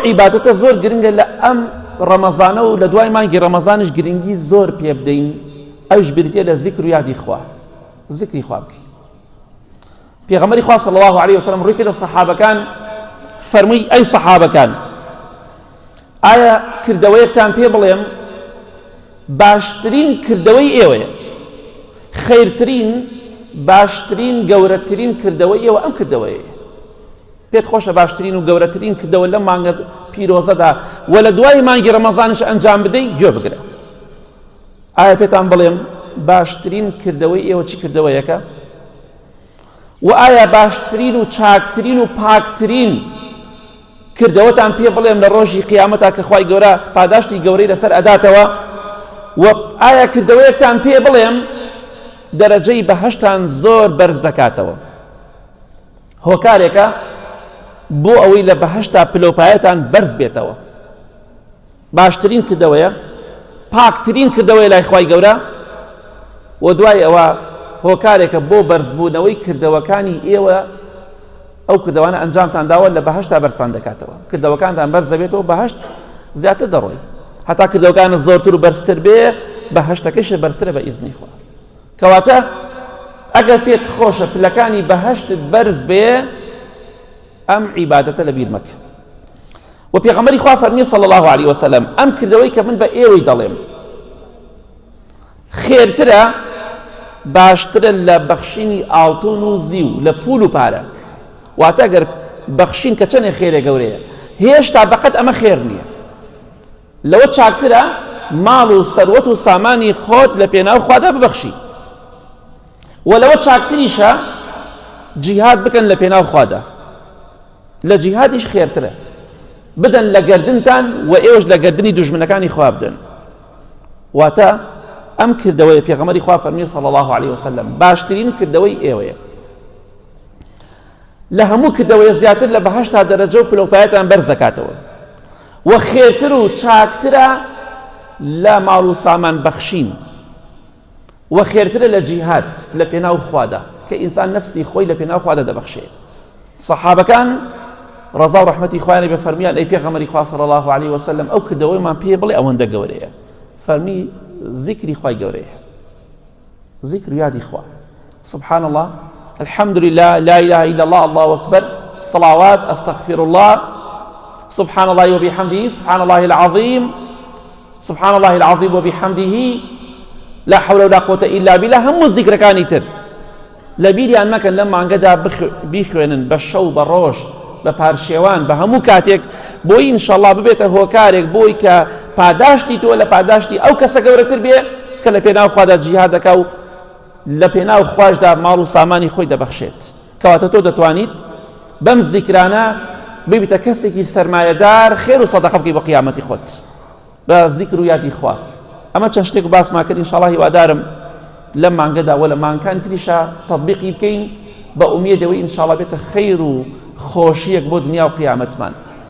عیبادەتە زۆر گرنگە لە ئەم ڕەمەزانە و لە دوای مانگی ڕەمەزانیش گرنگی زۆر پێ بدەین ئەوش بریتە لە ذکر و یادی خوا ذکری خوا بکەین پێغەمبەری خوا صلی الله علیه وسلم ڕووی کردە سەحابەکان فەرمووی ئەی سەحابەکان ئایا کردەوەیەکتان پێ بڵێم باشترین کردەوەی ئێوەیە خیرترین باشترین گەورەترین کردەوەی ئێوە ئەم کردەوەیە پێت خۆشە باشترین و گەورەترین کردەوە لەم مانگە پیرۆزەدا و لە دوای مانگی ڕەمەزانش ئەنجام بدەی گوێ بگرە ئایا پێتان بڵێم باشترین کردەوەی ئێوە چی کردەوەیەکە و ئایا باشترین و چاکترین و پاکترین کردەوەتان پێ بڵێم لە ڕۆژی قیامەتا کە خوای گەورە پاداشتی گەورەی لەسەر ئەداتەوە و ئایا کردەوەیەکتان پێ بڵێم دەرەجەی بەهەشتان زۆر بەرز دەکاتەوە هۆکارێکە بۆ ئەوەی لە بەهەشتا پلۆپایەتان بەرز بێتەوە باشترین کردەوەیە پاکترین کردەوەی لای خوای گەورە و دوای ئەوە هۆکارێکە بۆ بەرزبوونەوەی کردەوەکانی ئێوە ئەو کردەوانە ئەنجامتان داوە لە بەهشتا بەرزتان دەکاتەوە کردەوەکانتان بەرز دەبێتەوە بەهشت زیاتر دەڕۆی هەتا کردەوەکانت زۆرتر و بەرزتر بێ بەهشتەکەیش بەرزترە بە ئیزنی خوا کەواتە ئەگەر پێت خۆشە پلەکانی بەهشتت بەرز بێ ئەم عیبادەتە لەبیر مەکە و پێغەمبەری خوا فەرمی صلی الله علیه وسلم ئەم کردەوەی کە من بە ئێوەی دەڵێم خێرترە باشترە لە بەخشینی ئاڵتون و زیو لە پول و پارە واتە گەر بەخشین کە چەندێ خێرێ گەورەیە هێشتا بەقەت ئەمە خێر نییە لەوە چاکترە ماڵ و سەروەت و سامانی خۆت لە پێناو خوادا ببەخشی و لەوە چاکتریشە جیهاد بکەن لە پێناو خوادا لە جیهادیش خێرترە بدەن لە گردنتان و ئێوەش لە گردنی دوژمنەکانی خوا بدەن واتە ئەم کردەوەی پێغەمەری خوا فەرمی صلی الله عليه وسلم باشترین کردەوەی ئێوەیە لە هەموو کردەوەی زیاتر لە بەهشتا دەرەجە و پلۆپایەتان بەرزەکاتەوە و خێرتر و چاکترە لە ماڵ و سامان بەخشین وە خێرترە لە جیهاد لە پێناو خوادا کە ئینسان نەفسی خۆی لە پێناو خوادا دەبەخشێ سەحابەکان ڕەزا و ڕەحمەتی خوایان بە فەرمیان ئەی پێغەمبەری خوا صلی الله علیه وسلم ئەو کردەوەیمان پێ بڵێ ئەوەندە گەورەیە فەرمی زیکری خوای گەورەیە ذکر یادی خوا سبحان الله الحمد لله لا إله إلا الله الله أكبر صلوات أستغفر الله سبحان الله وبحمده سبحان الله العظيم سبحان الله العظیم وبحمده لا حول ولا قوة إلا بالله هەموو زیکرەکانی تر لەبیریان مەکەن لەم مانگەدا بیخوێنن بە شەو بە ڕۆژ بە پارشێوان بە هەموو کاتێک بۆی ئینشەڵا ببێتە هۆکارێک بۆی کە پاداشتی تۆ لە پاداشتی ئەو کەسە گەورەتر بێ کە لە پێناو خوادا جیهاد دەکا و لە پێناو خواشدا ماڵ و سامانی خۆی دەبەخشێت کەواتە تۆ دەتوانیت بەم زیکرانە ببیتە کەسێکی سەرمایەدار خێر و سەدەقە بکەی بە قیامەتی خۆت بە زیکر و یادی خوا ئەمە چەند شتێک باسمان کرد ئینشاڵڵا هیوادارم لەم مانگەدا وە لە مانگەکان تریشا تەطبیقی بکەین بە ئومێدەوەی ئینشاڵڵا بێتە خەیر و خۆشیەک بۆ دنیا و قیامەتمان.